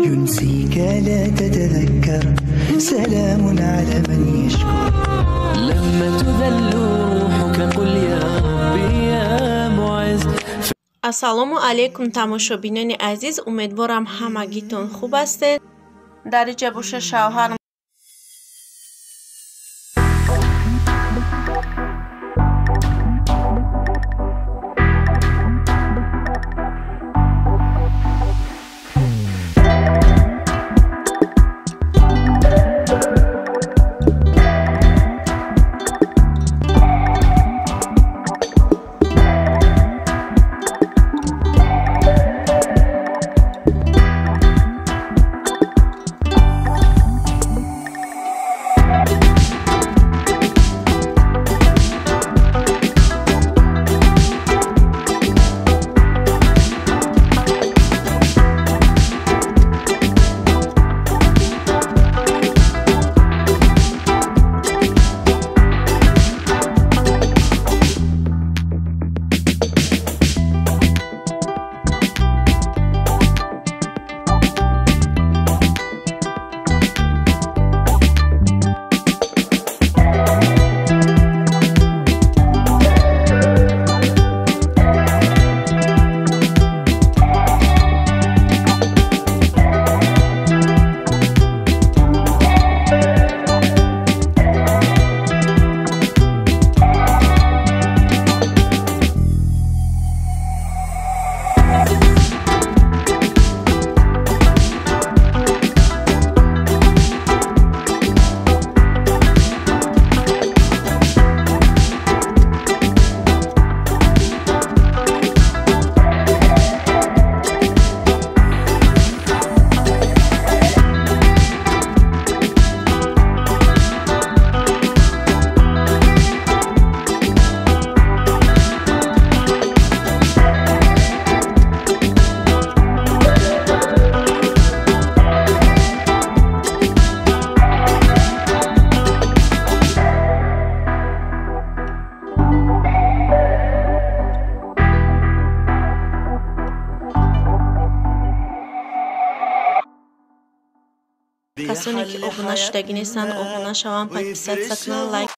ينسيك لا تتذكر، سلام على من يشكر. لما تذل روحك قل يا ربي يا معز. Ассалому алайкум, тамошобинони азиз, умедворам ҳамагитон хуб ҳастед. Дар иҷа боша шавҳар касоне ки обуна шудагӣ нестанд, обуна шаванд, подписаться кунанд, лайк.